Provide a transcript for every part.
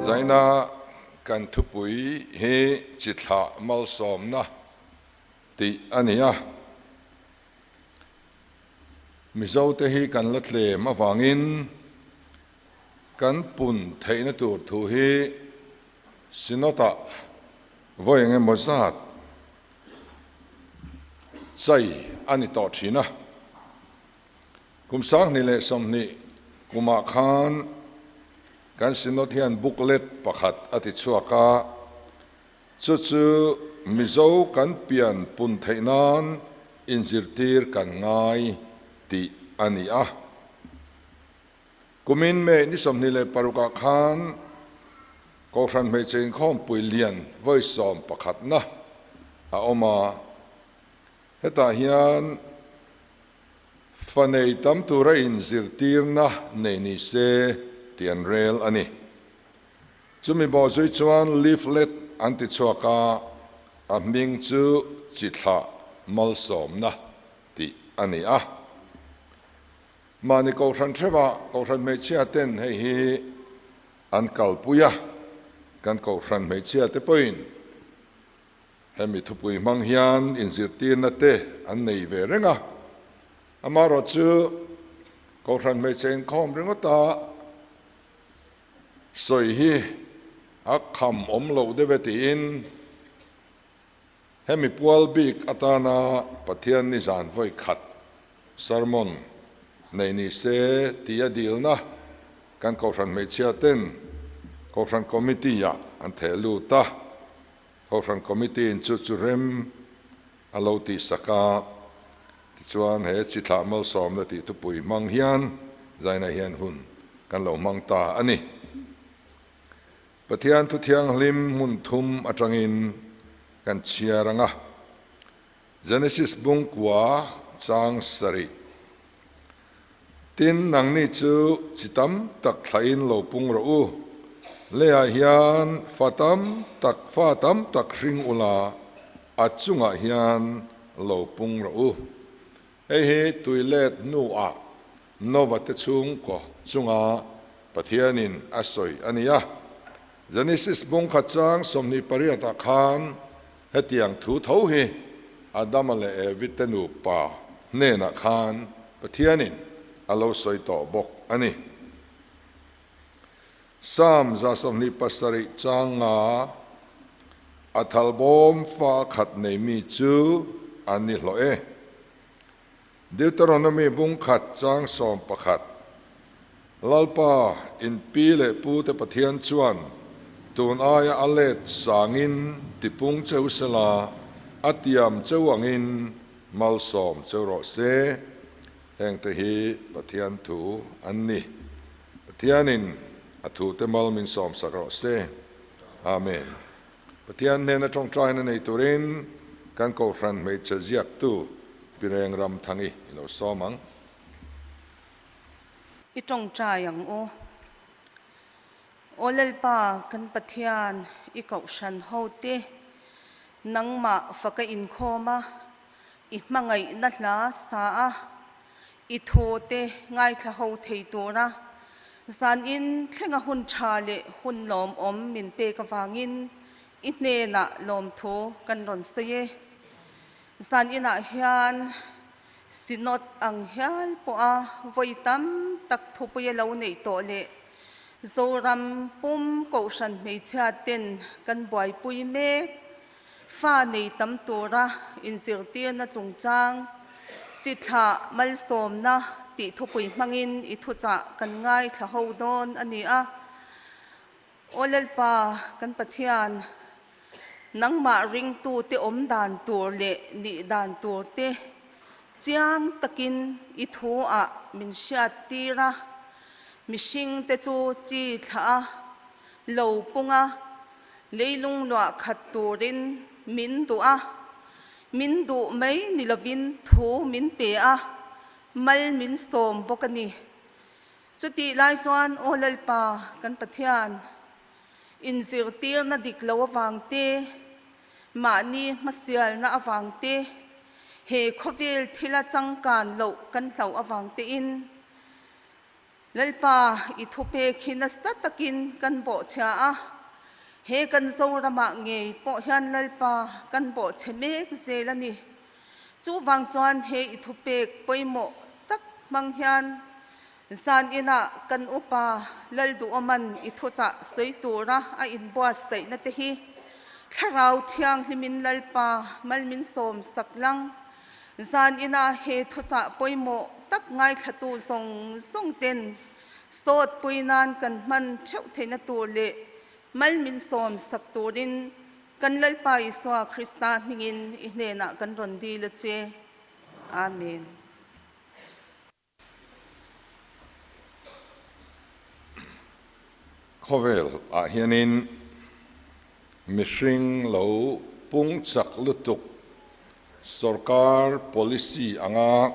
Zaina kan thupui hi chi thlah malsawmna tih a ni a. Mizote hi kan la tlem avangin kan pun theihna tur thu hi Synod-ah vawi eng emaw zat chai a ni tawh thin a. Kum 2020 kumah khan kan Synod hian booklet pakhat a ti chhuak a, chu chu Mizo kan pian pun theih nan inzirtir kan ngai tih a ni a. Kumin May ni 26 ah khan Kohhran Hmeichhe Inkhawmpui lian vawi sawmpakhatna a awm a, hetah hian Fa nei tam tura inzirtirna nei ni se tih an rel a ni. Chumi bawhzui chuan leaflet an ti chhuak a, a hming chu chi thlah malsawmna tih a ni a. Mahni Kohhran hrevah Kohhran hmeichhia ten hei hi an kalpui a, kan Kohhran hmeichhia te pawhin Hemi thupui hmang hian inzirtirna te an nei ve reng a, amaherawh chu Kohhran hmeichhe inkhawm ringawta sawi hi a kham awm loh deuh e tiin hemi pual bik atana Pathian nizan vawi khat sermon nei ni se tia dilna kan Kohhran hmeichhia ten Kohhran Committee-ah an theh lut a. Kohhran Committee in chu chu rem a lo tihsak a, tichuan he chi thlah malsawmna tih thupui hmang hian zaina hian hun kan lo hmang ta a ni. Pathian thu thianghlim hmun thum atangin kan chhiar ang a, Genesis bung kua chang sarih. Tin, nangni chu chi tam tak thlahin lo pung rawh u. Leiah hian fa tam tak, fa tam tak hring ula, a chungah hian lo pung rawh u. Hei hi tui let hnuah Nova te chhungkaw chunga Pathianin a sawi a ni a. Genesis bung khat chang 28 ah khan Hetiang thu tho hi Adama leh Evi te nupa hnenah khan Pathianin a lo sawi tawh bawk a ni. Psalm 27 chang nga a thalbawm fa khat nei mi chu an ni hlawh e. Deuteronomy bung khat chang 11, Lalpa, in pi leh pu te Pathian chuan tun aia a let sangin tipung cheu sela, a tiam cheu angin malsawm cheu rawh se. Heng te hi Pathian thu an ni. Pathianin a thu te mal min sawmsak rawh se. Amen. Pathian hnena tawngtaina nei turin kan Kohhran hmeichhe ziaktu Pi Reng Ramthangi i lo sawm ang. I tawngtai ang u. Aw Lalpa kan Pathian i Kohhran hote nangmah faka inkhawm a, i hmangaihna hla sa a, I thu te ngaithla ho thei tura zanin thlenga hun tha leh hun lawmawm min pek avangin i hnenah lawmthu kan rawn sawi e. Zaninah hian Synod ang hial pawha vawi tam tak thupui a lo neih tawh leh Zoram pum Kohhran hmeichhia ten kan buaipui mek Fa nei tam tura inzirtirna chungchang, chi thlah malsawmna tih thupui hmangin i thuchah kan ngaithla ho dawn a ni a. Aw Lalpa kan Pathian, nangmah ringtute awm dan tur leh nih dan tur te chiang takin i thu ah min hriattir a, mihringte chu chi thlah a, lo pung a, Leilung luah khat turin min duh a, min duh mai ni lovin thu min pe a, mal min sawm bawk a ni. Chutih lai chuan Aw Lalpa kan Pathian, inzirtirna dik lo avang te, mahni hmasialna avang te, he khawvel thila changkan loh kan hlauh avang tein. Lalpa, i thupek hi nasa takin kan bawhchhia a, he kan Zoramah ngei pawh hian Lalpa kan bawhchhe mek zel a ni. Chuvang chuan he i thupek pawimawh tak hmang hian zan inah kan upa Lalduhawman i thuchah sawi tura a inbuatsaihna te hi Thlarau Thianghlimin Lalpa mal min sawm sak lang. Zan inah he thuchah pawimawh tak ngaithlatu zawng zawng ten sawt pui nan kan hman theuh theihna tur leh mal min sawm sak turin kan Lalpa Isua Krista hmingin i hnenah kan rawn dil a che. Amen. Khawvel ah hianin mihring lo pung chak lutuk sorkar policy anga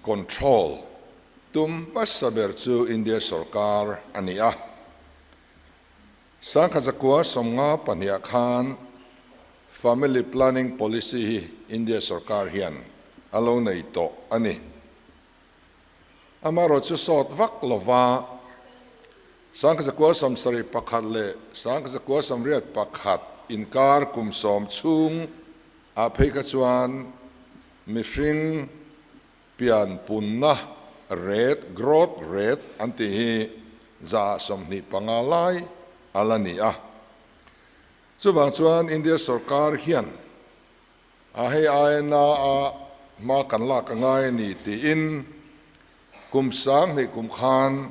control tum hmasa ber chu India sorkar a ni a. Sangkhatzakua 52 ah khan Family Planning Policy hi India sorkar hian a lo nei tawh a ni. Amaherawh chu sawt vak lova 1971 leh 1981 inkar kum 10 chhung ah phei kha chuan mihring Pian punna rate, growth rate, an tih hi 25% lai a la ni a. Chuvang chuan India sorkar hian a hei aina a hma kan lak a ngai a ni tiin kum 2000 kum khan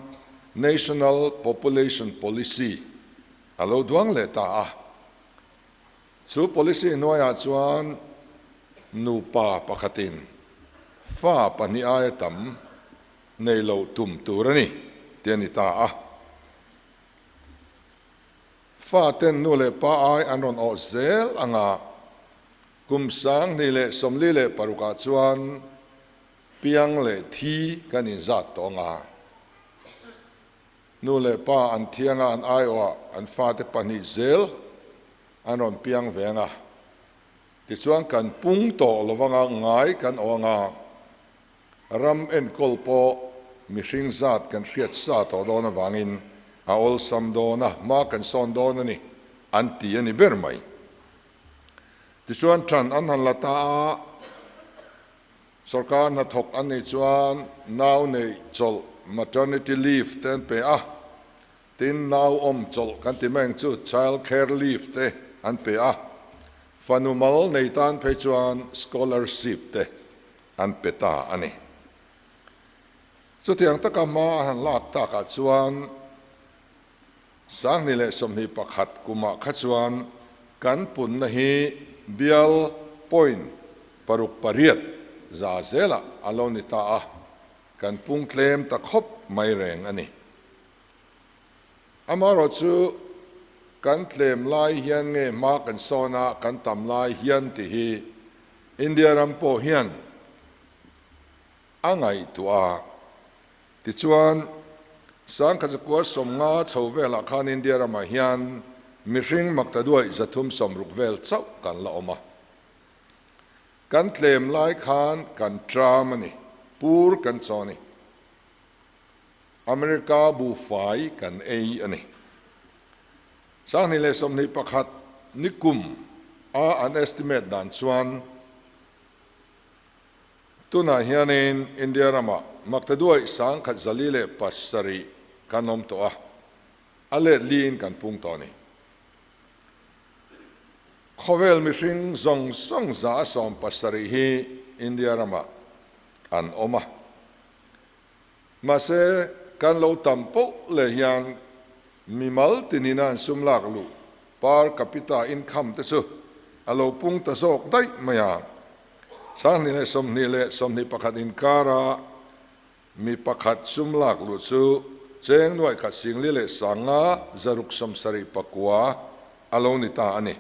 National Population Policy a lo duang leh ta a. Chu policy hnuaiah chuan nupa pakhatin fa pahnih aia tam nei lo tum tur a ni tih a ni ta a. Fa ten nu leh pa ai an rawn awh zel anga kum 2046 ah chuan piang leh thi kan inzat tawh anga nu leh pa an thianga an aiawhah an fate pahnih zel An rawn piang ve ang a, tichuan kan pung tawh lo vanga ngai kan awh ang a, ram enkawl pawh mihring zat kan hriat sa tawh dawn avangin a awlsam dawn a, hma kan sawn dawn a ni, an ti a ni ber mai. Tichuan ṭan an han la ta a, sorkar hnathawk an nih chuan nau neih chawlh, maternity leave, te an pe a, Tin, nau awm chawlh kan ti mai ang chu, child care leave te an pe a, fanu mal nei tan phei chuan scholarship te an pe ta a ni. Chutiang taka hma a han lak takah chuan 2021 kumah kha chuan kan punna hi bial point paruk pariat za zelah a lo ni ta a, kan pung tlem ta khawp mai reng a ni. Amaherawh chu kan tlem lai hian nge hma kan sawn a, kan tam lai hian tih hi India ram pawh hian a ngaihtuah a. Tichuan, 1950 chho velah khan India ramah hian mihring maktaduaih 360 vel chauh kan la awm a. Kan tlem lai khan kan tram a ni, pur kan chaw a ni. America buhfai kan ei a ni. 2021 nikum a an estimate dan chuan tunah hianin India ramah maktaduaih 1407 kan awm tawh a, a let liin kan pung tawh a ni. Khawvel mihring zawng zawng 70% hi India ramah an awm a. Mahse, kan lo tam poh leh hian mimal tinina an sum lak luh per capita income te chu a lo pung ta zawk daih mai a. 2020 leh 21 inkara mi pakhat sum lak luh chu cheng nuaih khat singli leh sanga zaruk 79 a lo ni ta a ni.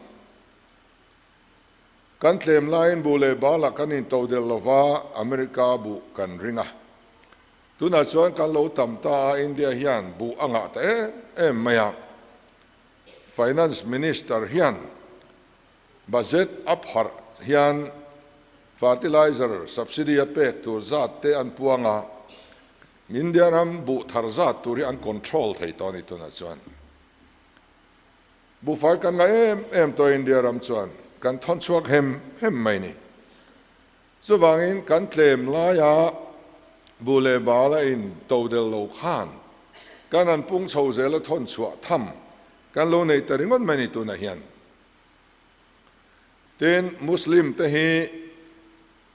Kan tlem laiin buh leh balah kan intodelh lova, America buh kan ring a. Tunah chuan kan lo tam ta a, India hian buh a ngah ta em em mai a. Finance Minister hian budget a pharh hian fertilizer subsidy a pek tur zat te an puang a. India ram buh thar zat tur hi an control thei tawh a ni tunah chuan. Buhfai kan ngah em em tawh India ram chuan kan thawn chhuak hem hem mai ni. Chuvangin kan tlem laia buh leh bal a in to del lo khan kan han pung chho zel a thawn chhuah tham kan lo nei ta ringawt mai ni tunah hian. Tin, Muslim te hi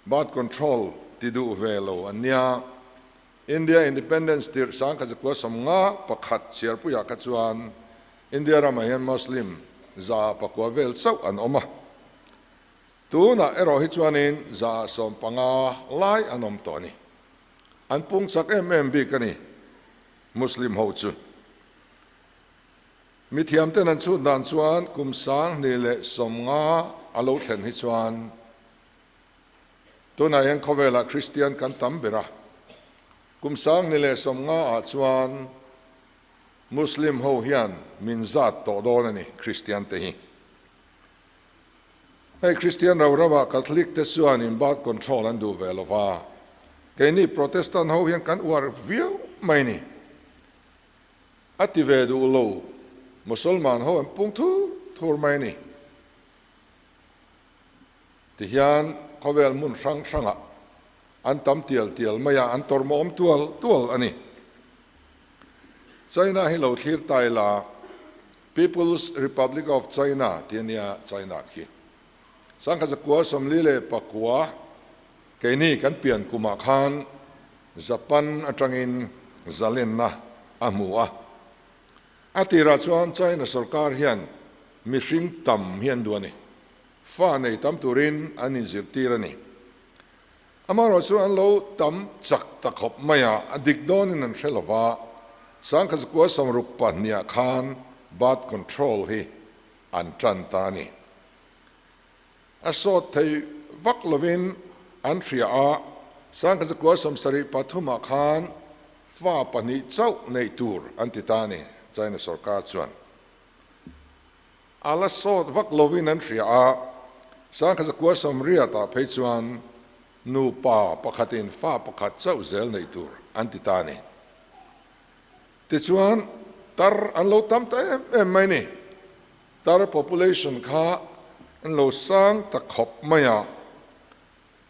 birth control ti duh ve lo an nia. India Independence tirh 1951 chhiarpuiah kha chuan India ramah hian Muslim 9% vel chauh an awm a. Tunah erawh hi chuanin 15% lai an awm tawh a ni. An pung chak em em bik a ni Muslim ho chu. Mithiamten an chhut dan chuan kum 2050 a lo thlen hi chuan tunah hian khawvelah Kristian kan tam ber a, kum 2050 ah chuan Muslim ho hian min zat tawh dawn a ni Kristian te hi. Hei Kristian ro rauah Catholic te chuan in birth control an duh ve lo va, keini Protestant ho hian kan uar viau mai ni. A ti ve duh lo, Musalman ho an pung thur thur mai ni. Tihian khawvel hmun hrang hrangah an tam tial tial mai a, an tawrhmawm tual tual a ni. China hi lo thlir ta ila, People's Republic of China tih a nia China khi. 1949 keini kan pian kumah khan Japan atangin zalenna a hmu a. A tirah chuan China sorkar hian mihring tam hi an duh a ni. Fa nei tam turin an inzirtir a ni. Amaherawh chu an lo tam chak ta khawp mai a, a dik dawnin an hre lo va, 1962 khan birth control hi an tan ta a ni. A sawt thei vak lovin an hria a, 1973 khan fa pahnih chauh neih tur an ti ta a ni, China sorkar chuan. A la sawt vak lovin an hria a, 1980 phei chuan nupa pakhatin fa pakhat chauh zel neih tur an ti ta a ni. Tichuan, tar an lo tam ta em em mai ni. Tar population kha an lo sang ta khawp mai a,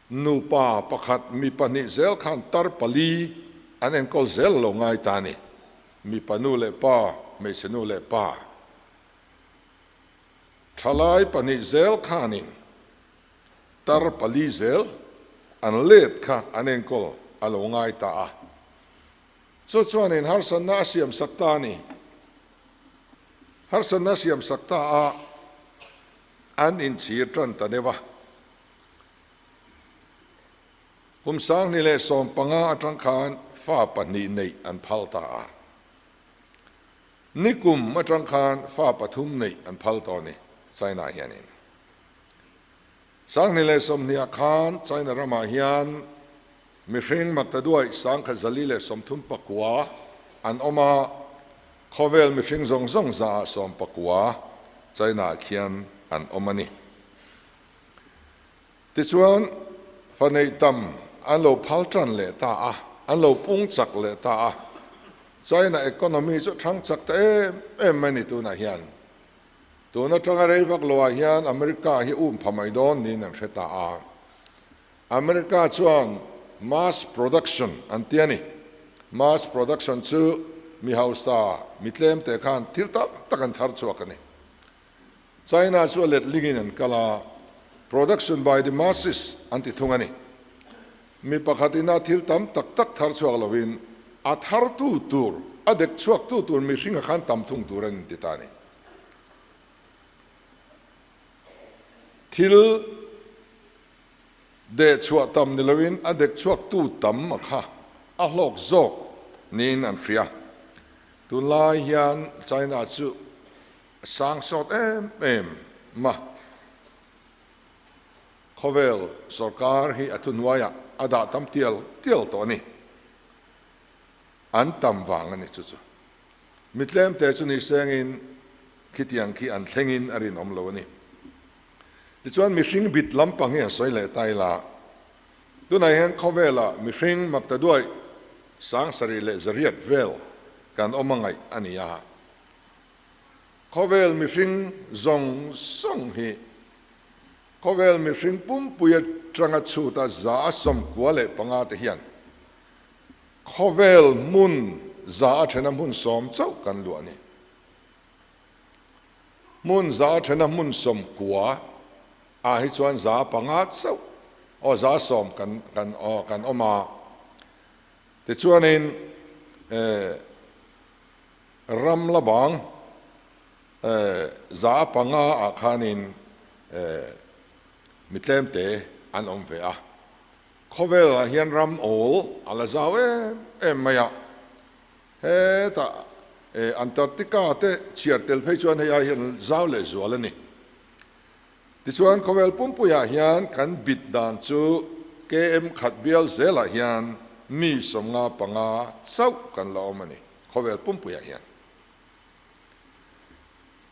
nupa pakhat mi pahnih zel khan tar pali an enkawl zel lo ngai ta a ni. Mipa nu leh pa, hmeichhe nu leh pa. Thalai pahnih zel khanin tar pali zel an let kha an enkawl a lo ngai ta a. Chu chuanin harsatna a siamsak ta a ni. Harsatna a siamsak ta a, an inchhir tan ta deuh a. Kum 2015 atang khan fa pahnih neih an phal ta a. Nikum atang khan fa pathum neih an phal tawh a ni, China hianin. 2020 khan China ramah hian mihring maktaduai 1439 an awm a, khawvel mihring zawng zawng 9% China-ah khian an awm a ni. Tichuan, fa neih tam an lo phal tan leh ta a, an lo pung chak leh ta a. China economy chu thang chak ta em em mai ni tunah hian. Tun atanga rei vak loah hian America hi um pha mai dawn niin an hre ta a. America chuan mass production an ti a ni. Mass production chu mi hausa, mi tlem te khan thil tam tak an thar chhuak a ni. China chu a let lingin an kal a, production by the masses an ti thung a ni. Mi pakhatin a thil tam tak tak thar chhuak lovin a thartu tur, a dek chhuaktu tur mihringa khan tam thung tur an inti ta a ni. Thil deh chhuah tam ni loin a dek chhuaktu tam a kha a hlawk zawk niin an hria. Tunlai hian China chu A sang sawt em em ma. Khawvel sorkar hi a thuhnuaiah a dah tam tial tial tawh a ni. An tam vang a ni chu chu. Mi tlemte chu ni sengin khitiang khi an thlengin a rinawm lo a ni. Tichuan mihring bit lampang hi an sawi leh ta ila, tunah hian khawvelah mihring maktaduaih. 700 vel kan awm a ngaih a ni a. Khawvel mihring zawng zawng hi khawvel mihring pumpui atanga chhuta 95% te hian khawvel hmun za a thena hmun sawm chauh kan luah a ni. Hmun za a thena hmun 90 ah hi chuan 5% chauh aw 10% kan kan aw kan awm a. Tichuanin eh ram la bang eh 5% ah khanin eh mi tlemte an awm ve a. Khawvel ah hian ram awl a la zau em em mai a. Hetah Antarctica te chhiar tel phei chuan hei ai hian zau leh zual a ni. Tichuan khawvel pumpuiah hian kan bit dan chu KM khat bial zelah hian mi 55 chauh kan la awm a ni khawvel pumpuiah hian.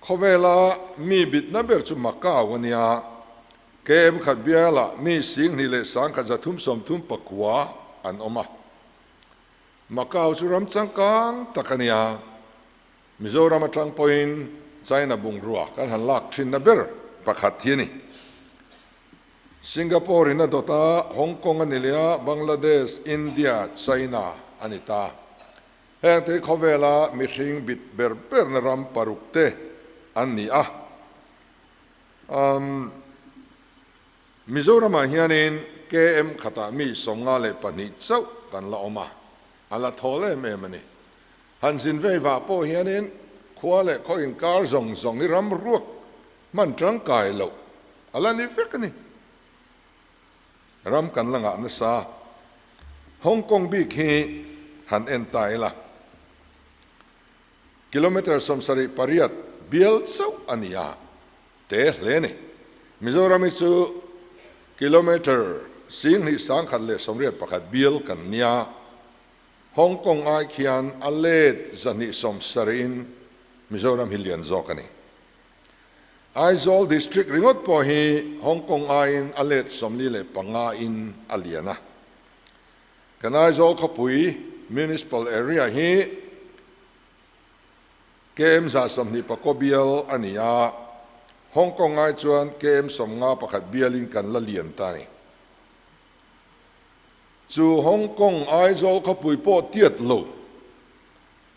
Khawvela mi bitna ber chu Macau a nia, KM khat bialah mi 21,339 an awm a. Macau chu ram changkang tak a nia, Mizoram atang pawhin China bungrua kan han lak thinna ber pakhat hi a ni. Singapore in a dawt a, Hong Kong a ni leh a, Bangladesh, India, China a ni ta. Heng te hi khawvela mihring bit ber berna ram paruk te an ni a. Umm. Mizoramah hianin KM khatah mi 52 chauh kan la awm a, a la thawl em em a ni. Han zin vei vah pawh hianin khua leh khaw inkar zawng zawng hi ram ruak hman tangkai loh a la ni vek a ni. Ram kan la ngah nasa. Hong Kong bik hi han en ta ila. Kilometre 78 bial chauh a ni a, te hle a ni. Mizoram hi chu kilometre 21,181 bial kan nia, Hong Kong ai khian a let 270 in Mizoram hi lian zawk a ni. Aizawl District ringawt pawh hi Hong Kong aiin a let 45 in a lian a. Kan Aizawl khawpui Municipal Area hi KM 24 bial a ni a, Hong Kong ai chuan KM 51 bialin kan la lian ta a ni. Chu Hong Kong Aizawl khawpui pawh tiat lo,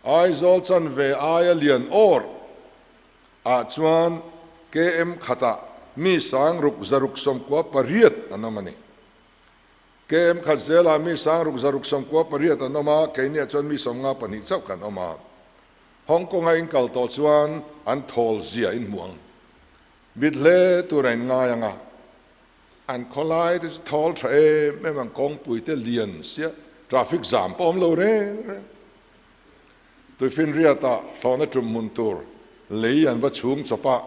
Aizawl chanve aia lian awr ah chuan KM khatah mi 6698 an awm a ni. KM khat zelah mi 6698 an awm a, keiniah chuan mi 52 chauh kan awm a. Hong Kong-a in kal tawh chuan an thawl zia in hmu ang. Bit hle tur a in ngai ang a. An khawlai te chu thawl tha em em ang, kawngpui te lian sia, traffic jam pawh awm lo reng reng. Tuifinriatah thlawhna tum hmun tur lei an va chhung chawp a,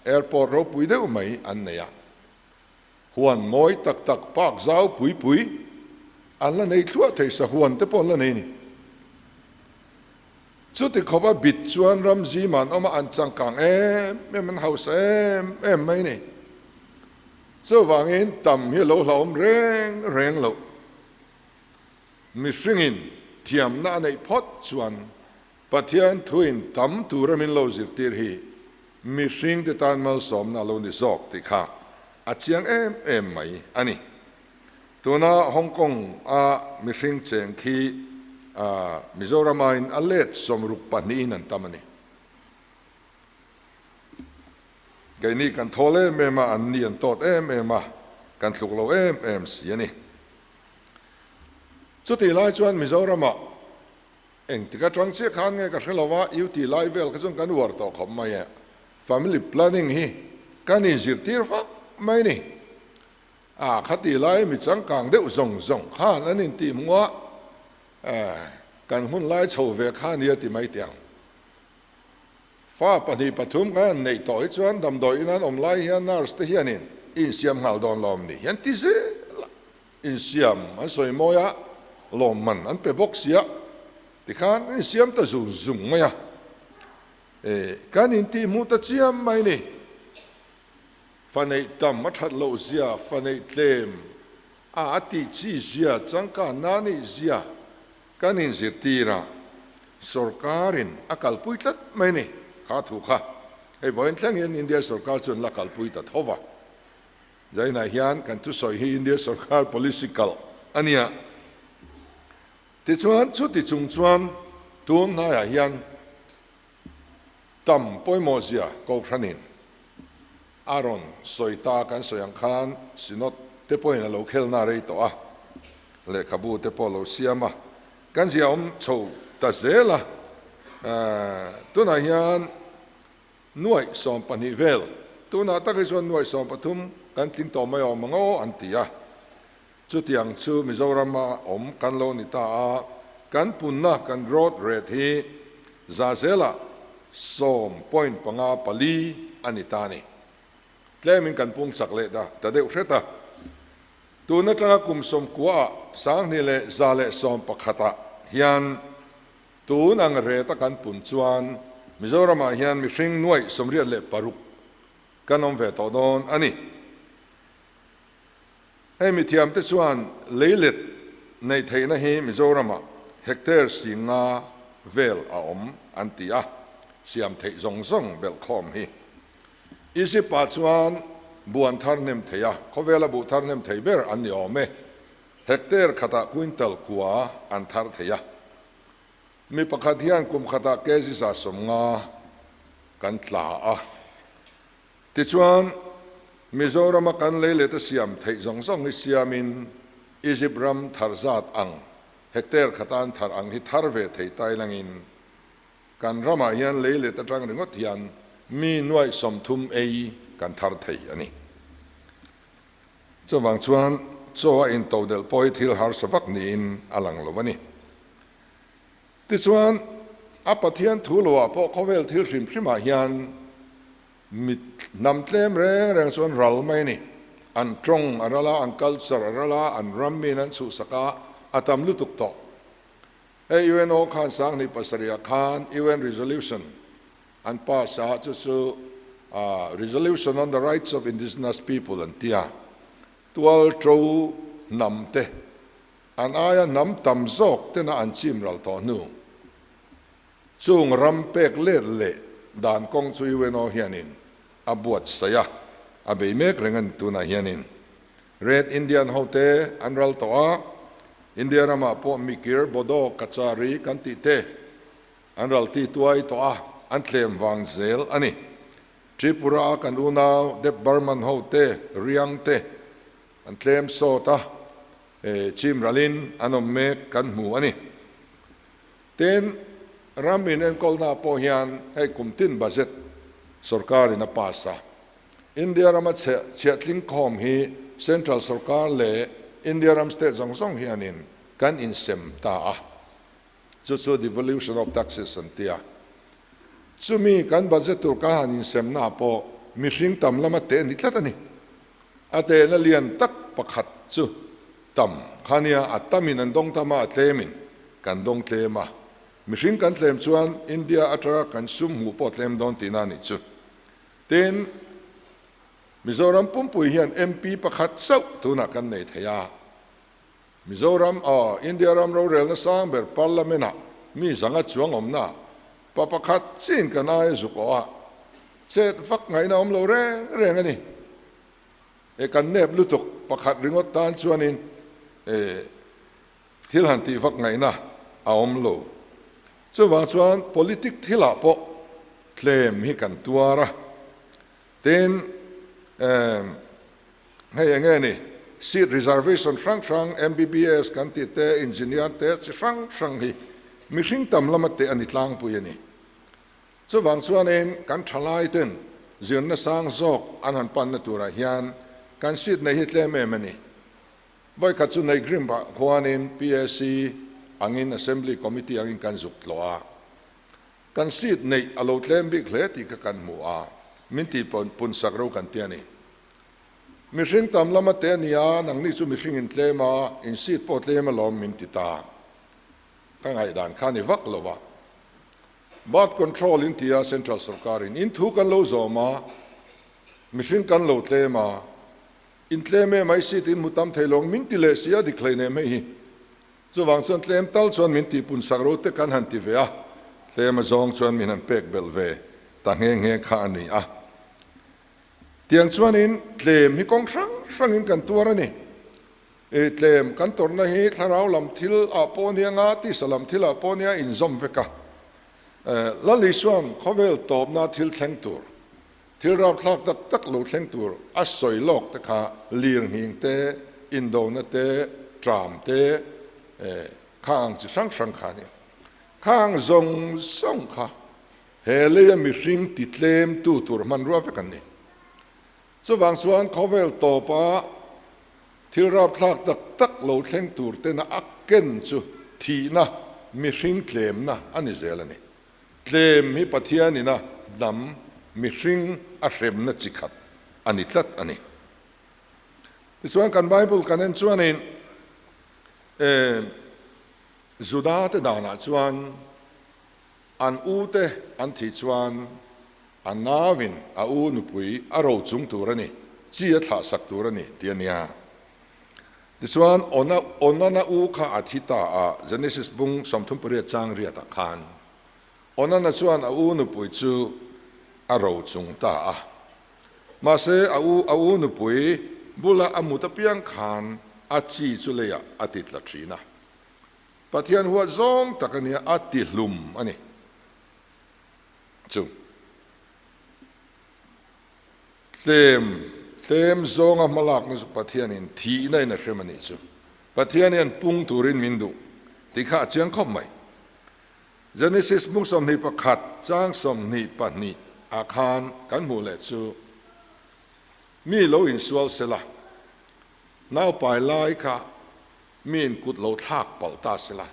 airport ropui deuh mai an nei a. Huan mawi tak tak park zau pui pui an la nei thluah thei sa huan te pawh an la nei a ni. Chuti khawp a bit chuan ram zima an awm a, an changkang em em, an hausa em em mai a ni. Chuvangin tam hi a lo hlauhawm reng reng loh. Mihringin thiamna a neih phawt chuan Pathian thuin tam tura min lo zirtir hi mihringte tan malsawmna a lo ni zawk tih kha a chiang em em mai a ni. Tuna Hong Kong a mihring cheng khi Mizoram aiin a let 62 in an tam a ni. Keini kan thawl em em a, an ni an tawt em em a, kan tluk lo em em si a ni. Chutih lai chuan Mizoramah Engtik atang chiah khan nge ka hre lo a, U tih lai vel kha chuan kan uar tawh khawp mai e. Family planning hi kan inzirtir fak mai ni. A kha tih lai mi changkang deuh zawng zawng khan an intih hmuh a, kan hun lai chho ve kha a nia ti mai teh ang. Fa pahnih pathum kan han neih tawh hi chuan damdawi in an awm lai hian nurse te hianin i insiam nghal dawn lawm ni hian ti zel a. Insiam an sawi mawi a, lawmman an pe bawk sia, tikhan an insiam ta zung zung mai a, e, kan intihhmuh ta chiam mai ni. Fa neih tam a that loh zia, fa neih tlem a a tih chi zia, changkanna a neih zia. Kan inzirtir a, sorkarin a kalpui tlat mai ni kha thu kha. Hei vawiin thleng hian India sorkar chuan la kalpui ta tho va. Zainah hian kan thusawi hi India sorkar policy kalh a nia. Tichuan chuti chung chuan tun hnaiah hian tam pawimawh zia Kohhranin a rawn sawi ta kan sawi ang khan Synod te pawhin a lo khelna rei tawh a, lehkhabu te pawh a lo siam a, kan zia awm chho ta zel a. Tunah hian nuaih 12 vel, tunah tak hi chuan nuaih 13 kan tling tawh mai awm ang aw an ti a. Chutiang chu Mizorama awm kan lo ni ta a, kan punna kan growth rate hi za zela 10.54 a ni ta a ni. Tlemin kan pung chak leh ta ta deuh hret a. Tun atanga kum 90 ah 2111 ah hian tun ang rate a kan pun chuan Mizoramah hian mihring nuaih 86 kan awm ve tawh dawn a ni. Hei mithiamte chuan leilet neih theihna hi Mizoramah hectare 5000 vel a awm an ti a, siam theih zawng zawng belhkhawm hi. Egypt-ah chuan buan thar hnem thei a, khawvela buh thar hnem thei ber an ni awm e. Hectare khatah quintal kua an thar thei a. Mi pakhat hian kum khatah kg 150 kan tla a. Tichuan, Mizorama kan leilet a siam theih zawng zawng hi siamin Egypt ram thar zat ang, hectare khatan thar ang hi thar ve thei tai langin kan ramah hian leilet atang ringawt hian mi nuaih 30 ei kan thar thei a ni. Chuvang chuan chaw a intodelh pawh hi thil harsa vak niin a lang lo a ni. Tichuan, a Pathian thu loah pawh khawvel thil hrim hrimah hian mi hnam tlem reng reng chu an ral mai a ni. An tawng a ral a, an culture a ral a, an ram miin an chhuhsak a, a tam lutuk tawh. Hei UNO khan 2007 ah khan UN Resolution an pass a, chu chu Resolution on the Rights of Indigenous People an ti a, tual to hnam te An aia hnam tam zawk tena an chim ral tawh hnu chung ram pek let leh dan kawng chu UNO hianin a buatsaih a, a bei mek reng a ni. Tunah hianin Red Indian hote an ral tawh a, India ramah pawh Mikir, Bodo, Kachari kan tih te an ral ti tuai tawh a, an tlem vang zel a ni. Tripura a kan unau Deb Barman hote, Riang te an tlem sawt a, Chim ralin an awm mek kan hmu a ni. Tin, ram in enkawlna pawh hian hei kum tin budget sorkarin a pass a. India rama chhiahtling khawm hi central sorkar leh India ram state zawng zawng hianin kan insem ta a. Chu chu devolution of taxes an ti a. Chumi kan budget tur kan han insemna pawh mihring tam lama teh ni tlat a ni. A tehna lian tak pakhat chu tam kha nia, a tamin an dawng tam a, a tlemin kan dawng tlem a. Mihring kan tlem chuan India atanga kan sum hmuh pawh tlem dawn tihna a nih chu. Tin, Mizoram pumpui hian MP pakhat chauh tunah kan nei thei a. Mizoram aw, India ram rorelna sang ber Parliament ah mi zanga chuang awmna pa pakhat chin kan aia zuk awh a, chet vak ngaihna awm lo reng reng a ni. E kan nep lutuk pakhat ringawt tan chuanin e thil han tih vak ngaihna a awm lo. Chuvang chuan politic thilah pawh tlem hi kan tuar a, tin e Hei enge ni? Seat reservation hrang hrang, MBBS kan tih te, engineer te chi hrang hrang hi mihring tam lama teh a ni tlangpui a ni. Chuvang chuanin kan thalai ten zirna sang zawk an han panna turah hian kan seat nei hi tlem em a ni. Vawikhat chu Neigrimah khuanin PAC angin Assembly Committee angin kan zuk tlawh a. Kan seat neih a lo tlem bik hle tih kha kan hmu a, min tih pun sak ro kan ti a ni. Mihring tam lama te a nia, nangni chu mihring in tlem a, in seat pawh tlem alawm min ti ta. Ka ngaihdan kha a ni vak lo a. Birth control in ti a central sorkar in, in thu kan lo zawm a, mihring kan lo tlem a, in tlem em ai seat in hmu tam thei lo ang min ti leh si a dik hleinem hei hi. Chuvang chuan tlem tal chuan min tihpun sak ro te kan han ti ve a, tlem azawng chuan min han pek belh ve ta nghe nghe kha a ni a. Tiang chuanin tlem hi kawng hrang hrangin kan tuar a ni. I tlem kan tawrhna hi thlarau lam thil ah pawh nia nga tisa lam thil ah pawh nia inzawm vek a. Lal Isua'n khawvel tawpna thil thleng tur, thil rapthlak tak tak lo thleng tur a sawi lawk te kha lirnghing te, indona te, tram te, kha ang chi hrang hrang kha a ni. Khang zawng zawng kha he leia mihring ti tlem tu tur hmanrua vek an ni. Chuvang chuan khawvel tawpa thil rapthlak tak tak lo thleng tur tena a ken chu thihna, mihring tlemna a ni zel a ni. Tlem hi Pathianina hnam mihring a hremna chi khat a ni tlat a ni. Tichuan kan Bible kan en chuanin Juda te danah chuan An u te an thih chuan a nauin a u nupui a ro chung tur a ni, chi a thlah sak tur a ni ti a nia. Tichuan Ona, Onana u kha a thi ta a, Genesis bung 38 chang riatah khan Onana chuan a u nupui chu a ro chung ta a. Mahse a u, a u nupui bula a mut apiang khan a chi chu leiah a ti tla thin a. Pathian huat zawng tak a nia, a ti hlum a ni. Chu tlem tlem zawnga hmalakna chu Pathianin thihna in a hrem a nih chu. Pathian hian pung turin min duh tih kha a chiang khawp mai. Genesis bung 21 chang 22 ah khan kan hmuh leh chu mi lo insual sela, naupai lai kha Miin kut lo thlak palh ta sela,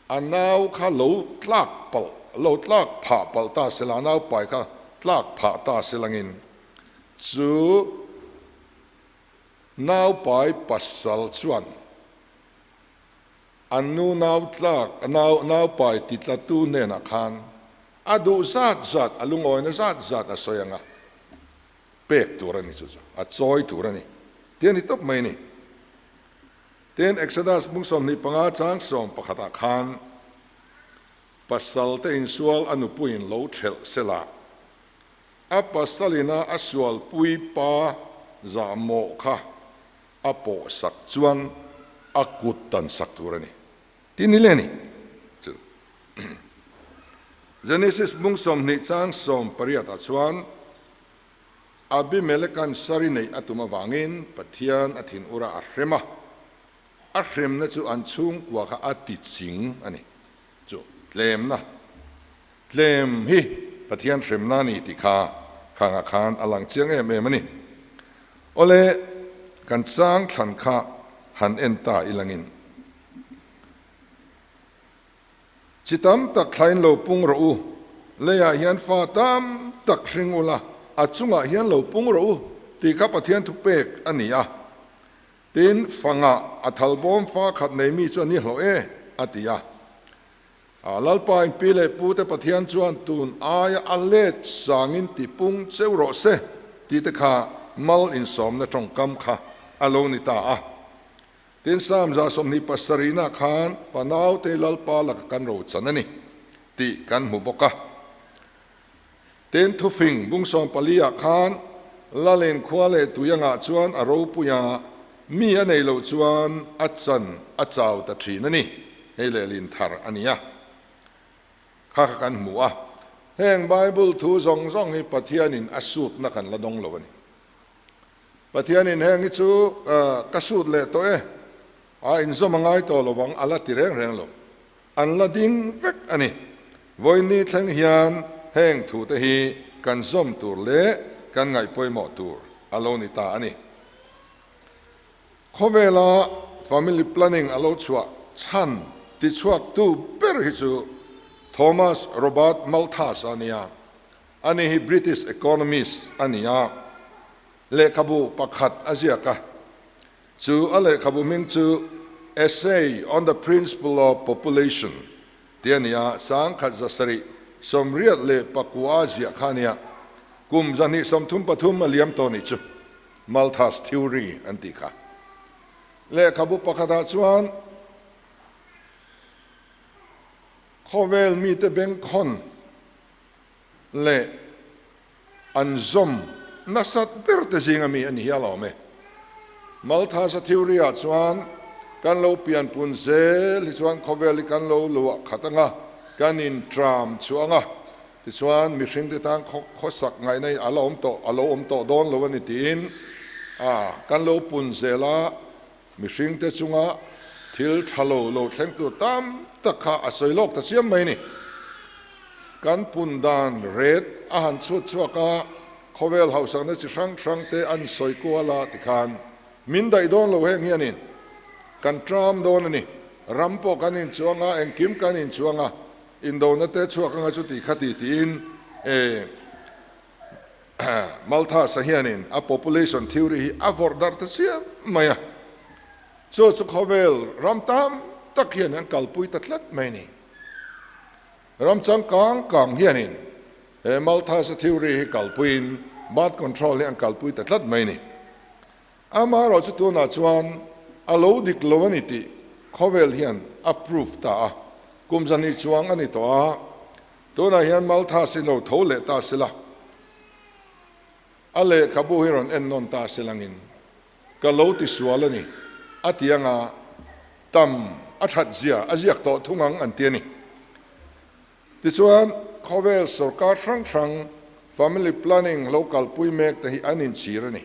a nau kha lo tlak palh, lo tlak phah palh ta sela, a nau pai kha tlak phah ta selangin chu nau pai pasal chuan a nu nau tlak, nau nau pai titlatu hnenah khan a duh zat zat, a lungawina zat zat a sawi ang a. Pek tur a ni chu chu a chawi tur a ni tih a ni tawp mai a ni. Tin, Exodus bung 25 chang 11 ah khan pasal te insual a nupuiin lo thelh sela, a pasalina a sualpui pa zahmawh kha a pawhsak chuan a kut tan sak tur a ni tih ni le a ni chu. Genesis bung 20 chang 18 ah chuan Abimeleka'n sari neih a tum avangin Pathian a thin ura a hrem a, a hremna chu an chhungkua kha a ti ching a ni. Chu tlemna, tlem hi Pathian hremna a ni tih kha khangah khan a lang chiang em em a ni. Awle, kan chang thlan kha han en ta ilangin. Chi tam tak thlain lo pung rawh u, leiah hian fa tam tak hring ula, a chungah hian lo pung rawh u, tih kha Pathian thupek a ni a. Tin, fangah a thalbawm fa khat nei mi chu a ni hlawh e, a ti a. A Lalpa in pi leh pute Pathian chuan tun aia a let sangin ti pung cheu rawh se, tih te kha mal insawmna tawngkam kha a lo ni ta a. Tin, Psalm 27 nah khan fanaute Lalpa laka kan rochan a ni tih kan hmu bawk a. Tin, thufing bung 14 ah khan Lalin khua leh tui angah chuan a ropui a, mi a nei loh chuan a chan a chau ta thin a ni. Hei lehlin thar a ni a, kha kha kan hmu a. Heng Bible thu zawng zawng hi Pathianin a sutna kan la dawng lo a ni. Pathianin heng hi chu ka sut leh tawh e, a inzawm a ngai tawh lo vang a la ti reng reng lo. An la ding vek a ni. Vawiinni thleng hian heng thute hi kan zawm tur leh kan ngaih pawimawh tur a lo ni ta a ni. Khawvela family planning a lo chhuah chhan tichhuaktu ber hi chu Thomas Robert Malthus a nia. Ani hi British economist a ni a, lehkhabu pakhat a ziak a. Chu a lehkhabu hming chu Essay on the Principle of Population tih a ni a, 1784 a ziah kha a ni a, kum 233 a liam tawh nih chu Malthus Theory an tih kha. Lehkhabu pakhatah chuan. Khawvel mite bengkhawn leh an zawm nasat ber te zinga mi a ni hial awm e. Malthus-a theory-ah chuan kan lo pianpun zel hi chuan khawvel hi kan lo luah khat anga, kan intram chhuah anga, tichuan mihringte tan khawsak ngaihna hi a la awm tawh, a lo awm tawh dawn lo a ni tiin a kan lo pun zel a, mihringte chunga thil tha lo lo thleng tur tam tak kha a sawi lawk ta chiam mai a ni. Kan pun dan ret a han chhut chhuak a, khawvel hausakna chi hrang hrang te an sawi kual a tikhan min daih dawn lo heng hianin kan tram dawn a ni. Ram pawh kan inchuang a, engkim kan inchuang a, indona te chhuak anga chuti khati tiin e Malthus-a hianin a population theory hi a vawrh darh ta chiam mai a, chu chu khawvel ram tam tak hian an kalpui ta tlat mai a ni. Ram changkang kang hianin he Malthus-a theory hi kalpuiin birth control hi an kalpui ta tlat mai a ni. Amaherawh chu tunah chuan a lo dik lo a ni tih khawvel hian a proof ta a, kum zahnih chuang a ni tawh a, Tunah hian Malthus hi lo tho leh ta sela, a lehkhabu hi rawn en nawn ta selangin ka lo ti sual a ni, a ti anga tam a that zia a ziak tawh thung ang an ti a ni. Tichuan, khawvel sorkar hrang hrang family planning lo kalpui mek te hi an inchhir a ni.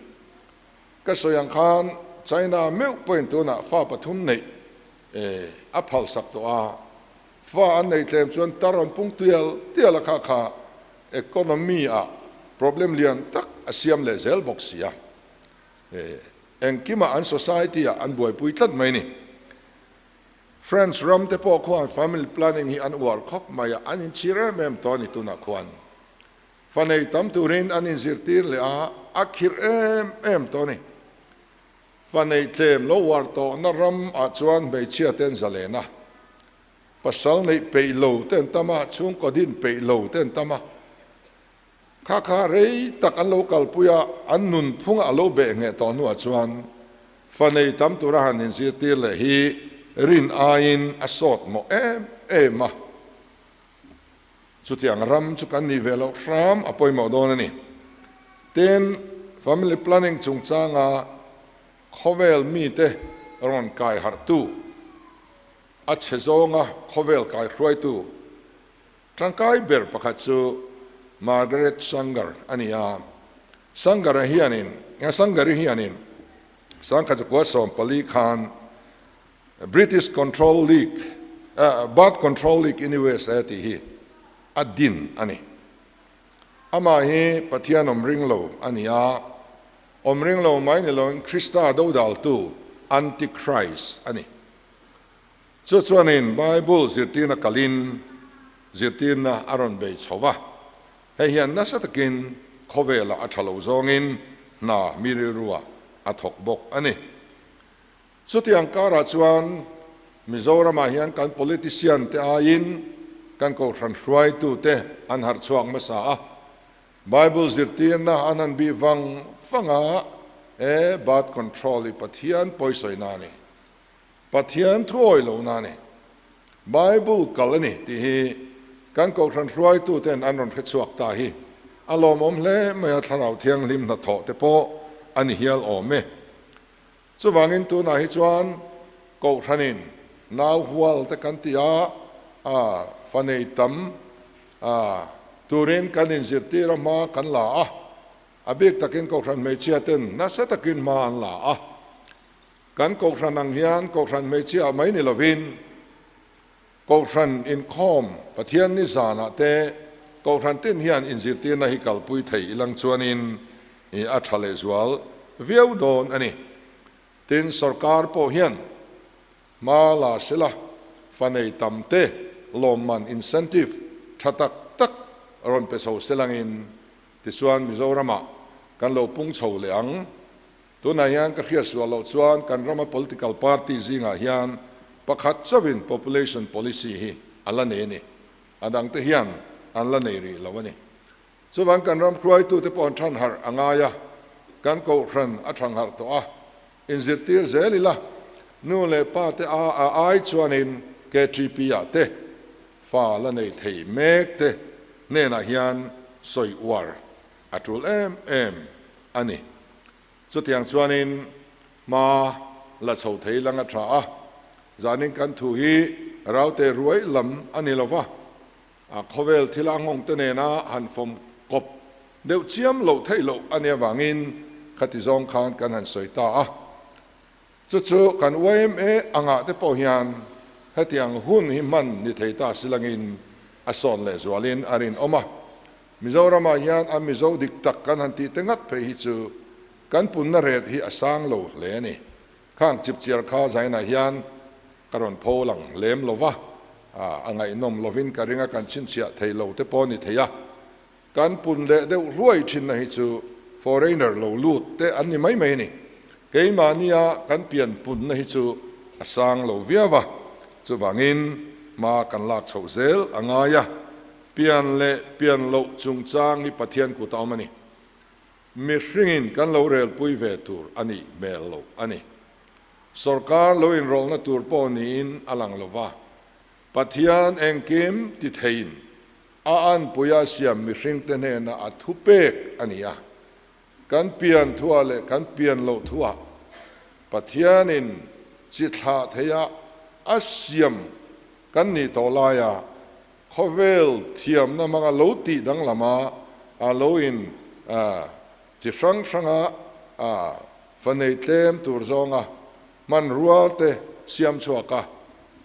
Ka sawi ang khan China meuh pawhin tunah fa pathum neih a phalsak tawh a, Fa an nei tlem chuan tar an pung tial tial a kha kha economy ah problem lian tak a siam leh zel bawk si a. Engkimah an society ah an buaipui tlat mai ni. France ram te pawh khuan family planning hi an uar khawp mai a, an inchhir em em tawh a ni tunah khuan. Fa nei tam turin an inzirtir leh a, a khirh em em tawh a ni. Fa nei tlem lo uar tawhna ram ah chuan hmeichhia te an zalen a, pasal neih peih lo te an tam a, chhungkaw din peih lo te an tam a. Kha kha rei tak an lo kalpui a, an nunphung a lo beh ngheh tawh hnuah chuan fa nei tam tura han inzirtir leh hi rin aiin a sawt mawh em em a. Chutiang ram chu kan nih ve loh hram a pawimawh dawn a ni. Tin, family planning chungchanga khawvel mite rawn kai harhtu, a chhe zawnga khawvel kaihruaitu tangkai ber pakhat chu Margaret Sanger a ni a. Sanger-a hianin, Sanger-i hianin sangkhat zakua 14 khan British Control League, Birth Control League in USA tih hi a din a ni. Amah hi Pathian awm ring lo a ni a, awm ring lo mai ni loin Krista dodaltu, Antichrist, a ni. Chu chuanin Bible zirtirna kalin zirtirna a rawn bei chho va, hei hian nasa takin khawvelah a tha lo zawngin hna mi rilruah a thawk bawk a ni. Chutiang karah chuan Mizoramah hian kan politician te aiin kan kohhran hruaitute an harh chhuak hmasa a, Bible zirtirna an han bih vang vang a, e birth control hi Pathian pawisawina a ni, Pathian thuawi lohna a ni, Bible kal a ni tih hi kan kohhran hruaituten an rawn hre chhuak ta hi a lawmawm hle mai a, Thlarau Thianghlim hnathawh te pawh a ni hial awm e. Chuvangin tunah hi chuan Kohhranin nau hual te kan ti a, a fa nei tam a turin kan inzirtir a hma kan la a, a bik takin Kohhran hmeichhia ten nasa takin hma an la a. Kan Kohhran ang hian Kohhran hmeichhia mai ni lovin Kohhran inkhawm Pathian ni zanah te Kohhran tin hian inzirtirna hi kalpui thei ilang chuanin a tha lehzual viau dawn a ni. Tin, sorkar pawh hian hma la sela fa nei tam te lawmman incentive tha tak tak rawn pe chho selangin tichuan Mizoramah kan lo pung chho leh ang. Tunah hian ka hriat sual loh chuan kan rama political party zingah hian pakhat chauhin population policy hi a la nei a ni. A dangte hian an la nei rih lo a ni. Chuvang kan ram hruaitute pawh an than harh a ngai a, kan kohhran a thang harh tawh a, inzirtir zel ila nu leh pa te a ai chuanin KTP ah te. fa la nei thei mek te hnenah hian sawi uar a tul em em a ni. Chutiang chuanin hma la chho thei lang a tha a, zanin kan thu hi raute ruai lam a ni lo va, a khawvel thila nghawng te nena han fawm kawp deuh chiam loh theih loh a nih avangin khati zawng khan kan han sawi ta a. Chu chu kan yma angah te pawh hian hetiang hun hi hman ni thei ta silangin a sawn leh zualin a rinawm a. Mizoramah hian a Mizo dik tak kan han tih te ngat phei hi chu kan punna ret hi a sang lo hle a ni. Khang chipchiar kha zainah hian ka rawn pho lang lem lo va, a ngaihnawm lovin ka ring a, kan chhinchhiah thei lo te pawh a ni thei a. Kan pun leh deuh hluai thinna hi chu foreigner lo lut te an ni mai mai a ni. Keimahnia kan pian punna hi chu a sang lo viau a, chuvangin hma kan lak chhoh zel a ngai a, pian leh pian loh chungchang hi Pathian kut a awm a ni. Mihringin kan lo relpui ve tur a nih hmel loh a ni. Sorkar lo inrawlhna tur pawh niin a lang lo va, Pathian engkim ti theiin a anpuia siam mihringte hnena a thupek a ni a. Kan pian thuah leh kan pian loh thuah Pathianin chi thlah theia a siam kan nih tawh laia khawvel thiamna hmanga lo tih danglama a lo in chi hrang hranga fa nei tlem tur zawnga hmanrua te siam chhuaka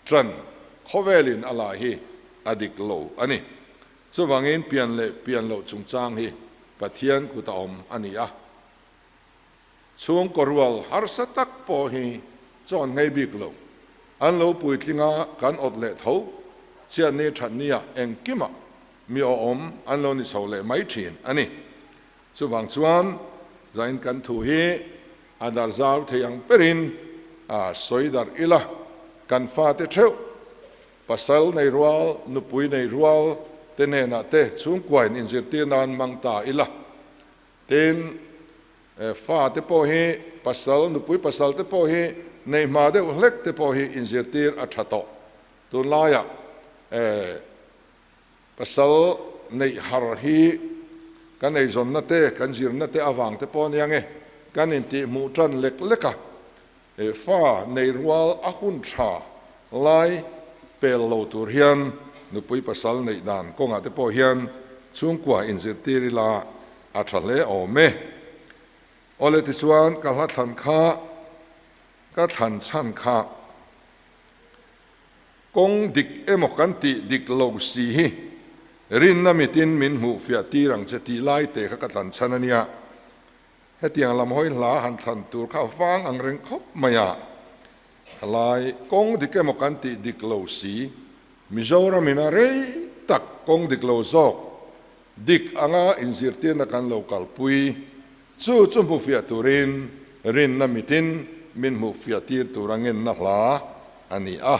ṭan khawvelin a la hi a dik lo a ni. Chuvangin pian leh pian loh chungchang hi Pathian kut a awm a ni a. Chhungkaw rual harsa tak pawh hi chawn nghei bik lo. An lo puitling a, kan awt leh tho. Chhiatni thatnia engkimah mi awhawm an lo ni chho leh mai thin a ni. Chuvang chuan zain kan thu hi a dar zau thei ang perin a sawi darh ila, kan fate theuh, pasal nei rual, nupui nei rual te hnenah te chhungkuain inzirtir nan hmang ta ila. Tin, fate pawh hi pasal, nupui pasal te pawh hi nei hma deuh hlek te pawh hi inzirtir a tha tawh. Tunlaiah Pasal neih har hi kan eizawnna te, kan zirna te avang te pawh ania nge kan intihhmuh tan lek lek a, fa nei rual a hun tha lai pel lo tur hian nupui pasal neih dan kawngah te pawh hian chhungkua inzirtir ila a tha hle awm e. Awle tichuan ka hla thlan kha ka thlan chhan kha. Kawng dik emaw kan tih dik lo si hi rinna mitin min hmuh fiah tir ang che tih lai te kha ka tlan chhan a nia. Hetiang lam hawi hla han thlan tur kha a vang ang reng khawp mai a. Thalai, kawng dik emaw kan tih dik lo si, Mizoram in a rei tak kawng dik lo zawk dik anga inzirtirna kan lo kalpui chu chu hmu fiah turin rinna mitin min hmuh fiah tir tur a ngenna hla a ni a,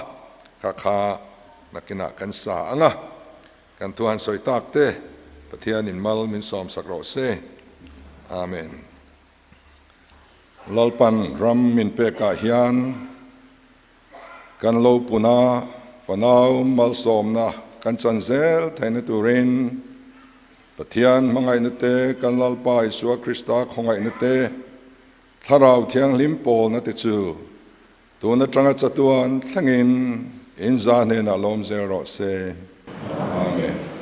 kha kha nakinah kan sa ang a, kan thu han sawi tak te Pathianin mal min sawmsak rawh se. Amen. Lalpan ram min pekah hian Kan lo puna fanau malsawmna kan chan zel theihna turin Pathian hmangaihna te, kan Lalpa Isua Krista khawngaihna te, Thlarau Thianghlim pawlna te chu tun atanga chatuan thlengin in za hnenah lawm zel rawh se. Amen.